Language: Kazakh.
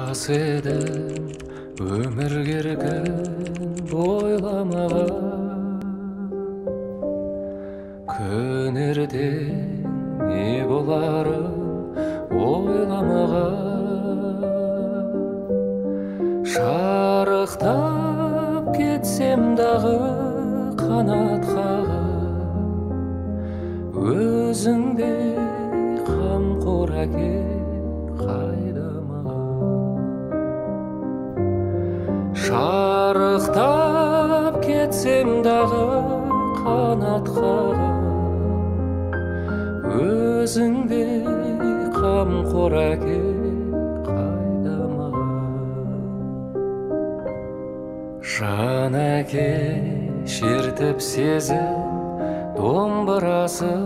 Жас едім, өмір еркін бойламаған, күн ертең не боларын ойламаған. Шарықтап кетсем дағы қанат қағып, өзіңдей қамқор әке қайда маған? Шарықтап кетсем дағы қанат қағып, өзіңдей қамқор әке қайда маған? Жан әке, шертіп сезім домбырасын,